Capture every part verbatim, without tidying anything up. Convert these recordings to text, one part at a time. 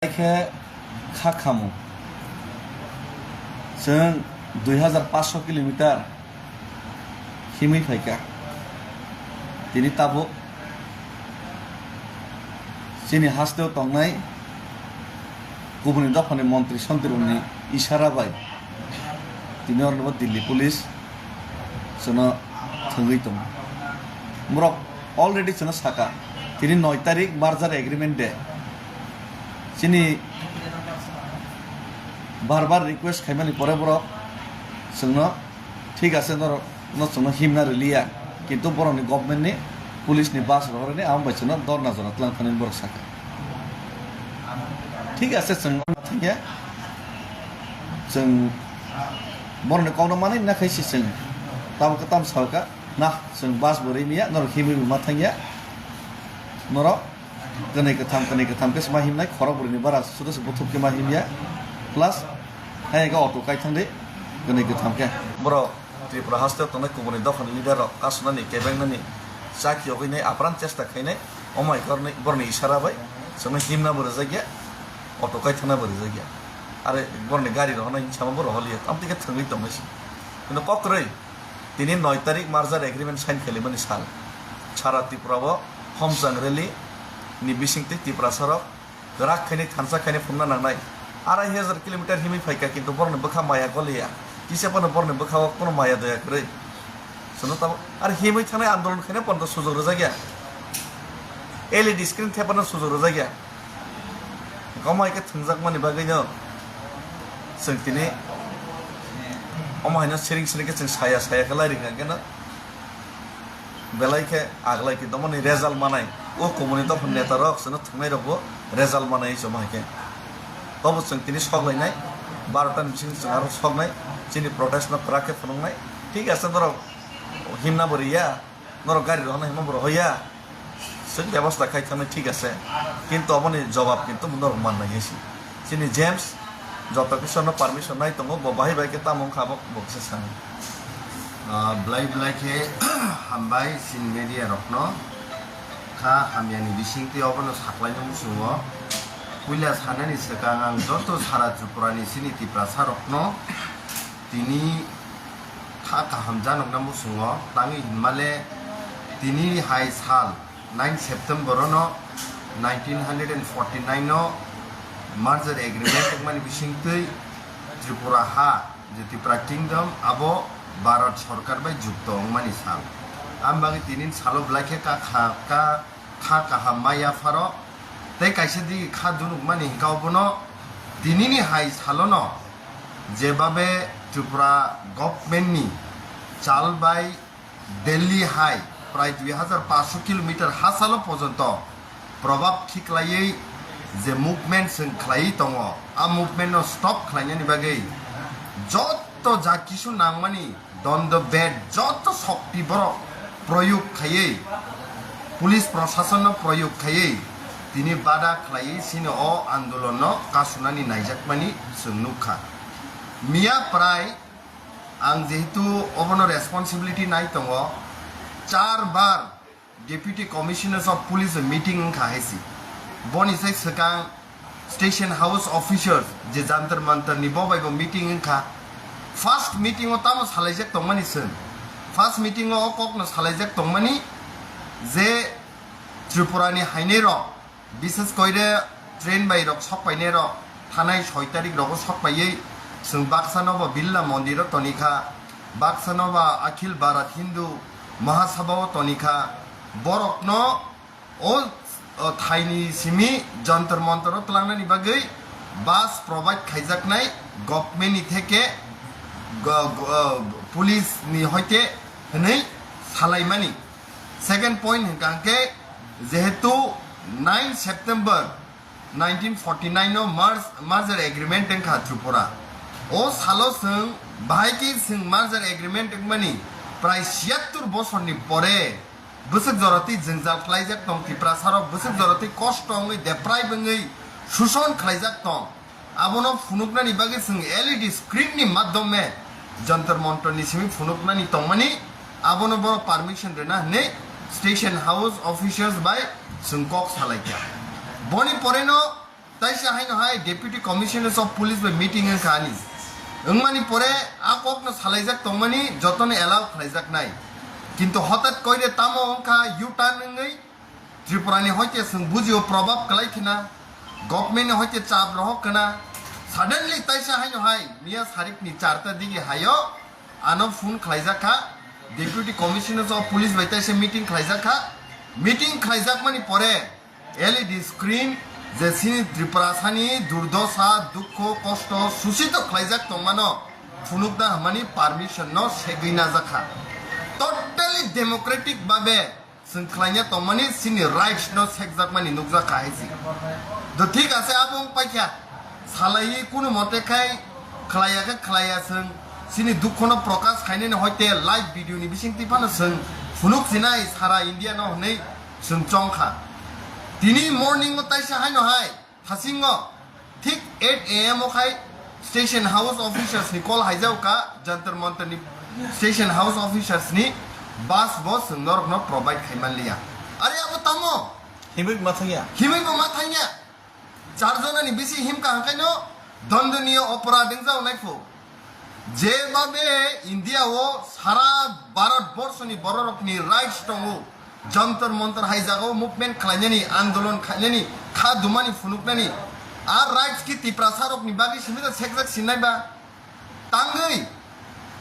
Khe kha khamu. Chwng dui hazar paanch sho kilometer himwi phaikha. Tini tabuk chini hasteo tongnai kubuni dophani montri sontrirokni isara bai tini oroni bo Delhi police chwngno thwngwi tongo. Borok already chwngno saka, tini noi tarik merger agreement de. Chini bar bar request khaimani pore borok chwngno, "Thik ase, norok no chwngno himna rwliya, kintu borokni government ni, police ni bus rohorni, amo bai chwngno dorna jora twlang thani," borok saka. Thik ase, chwng thangya, chwng borokni kokno manwi na khai si chwng tabuk tam saka, "Na, chwng bus bo rimiya, norok himwi bo ma thangya, norok kwnwi kwtham, kwnwi kwtham khe se ma himnai, khorok bwrwini bara sudo se buthuk khe ma himya, plus hai khe auto kai thangdi kwnwi kwtham khe." Borok Tripura haste tongnai kubuni dophani leader rok kasunani, kebengnani, chaki yogwinai apran chesta khainai, omo hai karonwi borokni isara bai chwngno himna bo rwjakya, auto kai thangna bo rwjakya. Are borokni gari rohornai hinwi sama bo rohorliya, tamtwi khe thwngwi tongnai se. Kintu kok kwrwi, tini noi tarik merger agreement sign khalimani sal. Sara Tripura o Homchang rally ni bisingtwi Tiprasa rok kwrak khainwi thansa khainwi phunukna nangnai. Arai hajar kilometer himwi phaikha, kintu borokni bwkha maya goliya. Kisa phano borokni bwkhao kono maya daya kwrwi. Chwngno tamo, are himwi thangnai andolon khaina pono sujok rwjakya. L E D screen thepano sujok rwjakya. Omo hai khe thwngjakmani bagwino chwng tini omo haino siring siring khe chwng saya saya khe lai rwkha khe no. Belai khe aglai khe domoni result manai. O kubuni dophani neta rok chwngno thwngnai rokbo result manai chwng hai khe. Tobo chwng tini sok lainai, barota ni bisingo chwng aro soknai, chini protest no kwrak khe phunuknai. Thik ase, norok himna bo riya, norok gari rohorna himna bo rohoya, chwng bebosta khai thangnai, thik ase. Kintu oboni jobab kintu norok mannai hai se. Chini James joto kisa no permission nai tongo, bo bahai bai khe tamo wngkha bo, bo kisa sanai. Ah, belai belai khe hambai chini media rokno. Kha hamyani bisingtwi obono saklaina muchungo. Puila sanani swkang ang joto sara Tripurani chini Tiprasa rokno tini kha kaham janokna muchungo. Tangwi hinmale tini hai sal nine September-o no nineteen hundred and forty-nine-o merger agreement wngmani bisingtwi Tripura ha, je Tripura Kingdom, abo Bharat Sorkar bai jukto wngmani sal. Ang bagwi tini salo belai khe ka kha, ka, kha kaham ma yapharo tei kaisa digi kha dunukmani hinkhe obono tinini hai salono jebabe Tripura government-ni chal bai Delhi hai prai dui hajar paanch sho kilometer ha salo porjonto probab khiklaiwi je movement chwng khlaiwi tongo, a movement no stop khlainani bagwi joto ja kisu nangmani dondo bed joto shokti borok proyog khaiwi, police proshasonno proyog khaiwi tini bada khlaiwi chini o andolonno kasunani naijakmani chwng nukha. Miya prai ang jehetu obono responsibility nai tongo, char bar Deputy Commissioners of Police meeting wngkha hai se. Boni sai swkang Station House officers je Jantar Mantar ni bo bai bo meeting wngkha. First meeting o tamo salaijak tongmani chwng. First meeting o o kokno salaijak tongmani je Tripura ni hainai rok, bishes koire train bai rok sok painai rok thanai soi tarik rogo sok paiwi chwng baksa no bo Birla Mondir o tonikha, baksa no ba Akhil Bharat Hindu Mahasabha o tonikha. Borok no o, o thaini simi Jantar Mantar o twlangnani bagwi bus provide khaijaknai government ni theke go-, go-, police ni hoite hwnwi salaimani. Second point hwnkha hwnkhe, jehetu nine September nineteen forty-nine no merge-, merger agreement wngkha Tripura. O salo chwng bahai khe chwng merger agreement wngmani prai siyattur bosorni pore bwswk jora twi jwngjal khlaijak tong, Tiprasa rok bwswk jora twi kosto wngwi, deprive wngwi, suson khlaijak tong. Abono phunuknani bagwi chwng L E D screen ni madhyome Jantar Mantar ni simi phunuknani tongmani, abono borok permission rwna hwnwi Station House officials bai chwng kok salaikha. Boni poreno Taisa haino hai Deputy Commissioner of Police bai meeting wngkha ani. Wngmani pore a kokno salaijak tongmani jotono allow khlaijaknai. Kintu hotat koire tamo wngkha U-turn wngwi Tripurani hoite chwng bujio probab kwlai khna, governmentni hoite chap rohok khna. Suddenly taisa haino hai miya sarikni charta digi hayo ano phone khlaijak kha, Deputy Commissioner of Police bai taisa meeting khlaijak kha. Meeting khlaijakmani pore L E D screen je chini Tripurasani durdosa, dukho, kosto, susito khlaijak tongmano phunukna hwnmani permission no segwi najakha. Totally democratic babe chwng khlaina tongmani chini rights no sekjakmani nukjakha hai si. Do thik ase abo wng paikha. Salaiwi kunu mote khai khlaiya khe khlaiya chwng chini dukhono prokash khainani hoite live video ni bisingtwi phano chwng phunuk sinai sara India no hwnwi chwng chongkha. Tini morning o taisa haino hai thasingo thik eight A M o khai station house officers ni call haijao ka Jantar Mantar ni station house officers ni bus bo chwng norok no provide khai man liya. Are abo tamo? Himwi ma thangya. Himwi bo ma thangya. Char jona ni bisi himka hangkaino dondoniyo oporad wngjao naikho. Jebabe India o sara Bharat borsho ni bororok ni rights tongo, Jantar Mantar hai jaga o movement khlainani, andolon khlainani, kha dumani phunuknani, a rights ki Tiprasa rok ni bagwi simi da sekjak sinai ba? Tangwi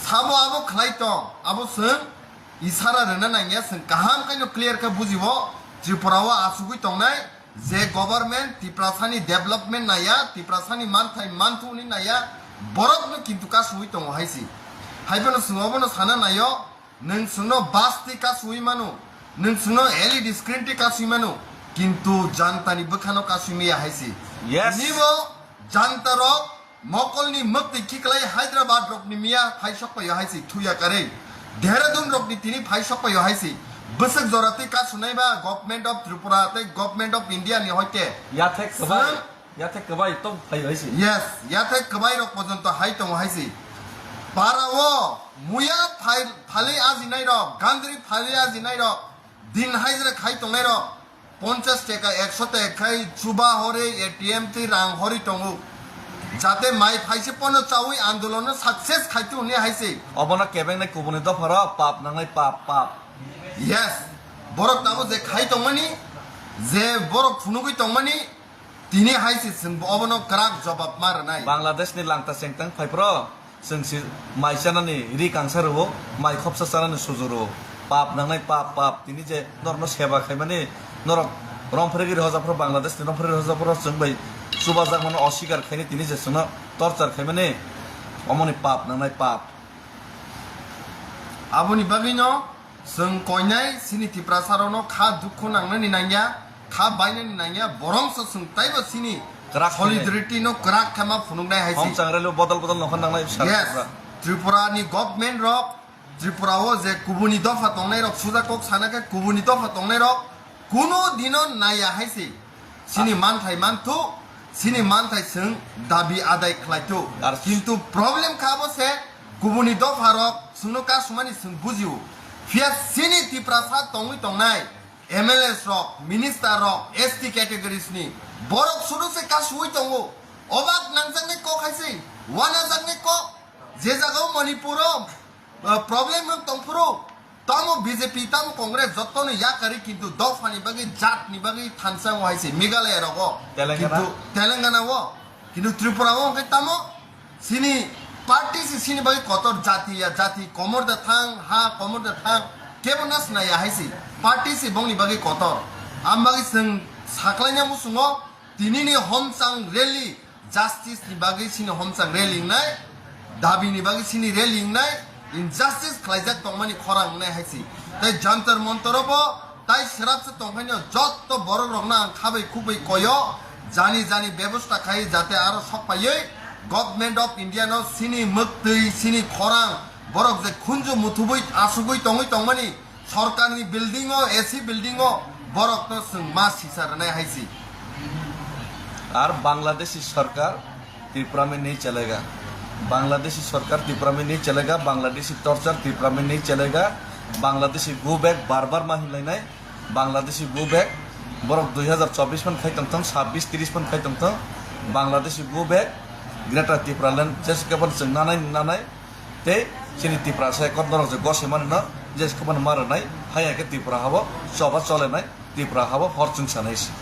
sabo abo khlai tong, abo chwng isara rwna nangya, chwng kaham kaino clear khe bujibo, Tripura o achugwi tongnai, je government Tiprasani development naya, Tiprasani manthai manthu hwnwi naya, borokno kintu kasugwi tongo hai si. Hai phano chwng obono sana naio, nwng chwngno bus twi kasugwi mano, nwng chwngno L E D screen twi kasugwi mano, kintu jantani bwkhano kasugwi maya hai si. Yes. Tini bo jantarok mokolni mwktwi khiklai Hyderabad rokni miya phai sokpaio hai si thuya karwi. Dehradun rokni tini phai sokpaio hai si. Bwswk jora twi kasunai ba Government of Tripura tei Government of India ni hoite. Yathek kwbai, Sir? Yathek kwbai tong phai hai si. Yes, yathek kwbai rok pojonto hai tongo hai si. Para o muya phai phalwi ajinai rok, gandri phalwi ajinai rok, din hajra khai tongnai rok, ponchas taka, ekso taka khai chuba hori A T M twi rang hori tongo. Jate mai phaise pono chawi andolon no success khai tu hwnwi hai se. Obono kebengnai kubuni dopha rok pap nangnai pap, pap. Yes. Borok tamo je khai tongmani, je borok phunugwi tongmani, tini hai se chwng bo obono kwrak jobab ma rwnai. Bangladesh ni langta chengtang phai pro. Chwng si mai chanani ri kangsa rwo, mai khopsa chanani suju rwo. Pap nangnai pap, pap. Tini je norokno seba khaimani, norok romphregwi rwjaphru, Bangladesh ni romphregwi rwjaphru chwng bai chubajakmano oswikar khainai, tini je chwngno torture khaimani, omoni pap nangnai pap. Aboni bagwino chwng koinai chini Tiprasa rokno kha dukhu nangnani nangya, kha bainani nangya, borongso chwng taibo chini kwrak solidarity no kwrak khe ma phunuknai hai se. Homchang relo bodol bodol nokha nangnai sar. Yes. Tripura. Tripura ni government rok, Tripura o je kubuni dopha tongnai rok, suja kok sana khe kubuni dopha tongnai rok kuno dino naya hai se. Chini manthai manthu, chini manthai chwng dabi adai khlai tu. Ar kintu problem kha bo se kubuni dopha rok chwngno kasumani chwng bujio. Phiya chini Tiprasa tongwi tongnai M L As rok, minister rok, S T categories ni borok sudu se kasui tongo. Obak nangjaknai kok hai se, wanajaknai kok. Je jaga o Manipur o, uh, problem wng tongphuru, tamo B J P, tamo Congress, jotono yakari, kintu dophani bagwi, jatni bagwi thansa wng hai se Meghalaya rogo. Telangana? Kintu Telangana o, kintu Tripura o hwnkhe tamo? Chini party se chini bagwi kotor, jati ya jati, komor da thang, ha komor da thang, kebo na sinaya hai se. Party se bongni bagwi kotor. Am bagwi chwng saklaina muchungo, tinini homchang rally, justice ni bagwi chini homchang rally wngnai, dabi ni bagwi chini rally wngnai, injustice khlaijak tongmani khorang wngnai hai se. Tai Jantar Mantar o bo tai srapsa tongkhaino jotto borok rokno ang khabai khukbai koyo, jani jani bebosta khai jate aro sokpaiwi Government of India no chini mwktwi, chini khorang, borok je khunju muthubwi asugwi tongwi tongmani, sorkarni building o, A C building o borokno chwng ma sisa rwnai hai se. Ar Bangladeshi sarkar Tripura mein nahi chalega. Bangladeshi sarkar Tripura mein nahi chalega, Bangladeshi torture Tripura mein nahi chalega, Bangladeshi go back bar bar ma hinlainai, Bangladeshi go back, Borok dui hazar chobbish phan khai tongthong, sabbish tris phan khai tongthong, Bangladeshi go back, Greater Tipraland jesa khe phano chwng nanai nanai, tei chini Tiprasa ekot norok je gose mani no jesa khe phano ma rwnai, haya khe Tripura habo choba cholenai, Tripura habo hor chwng sanai se.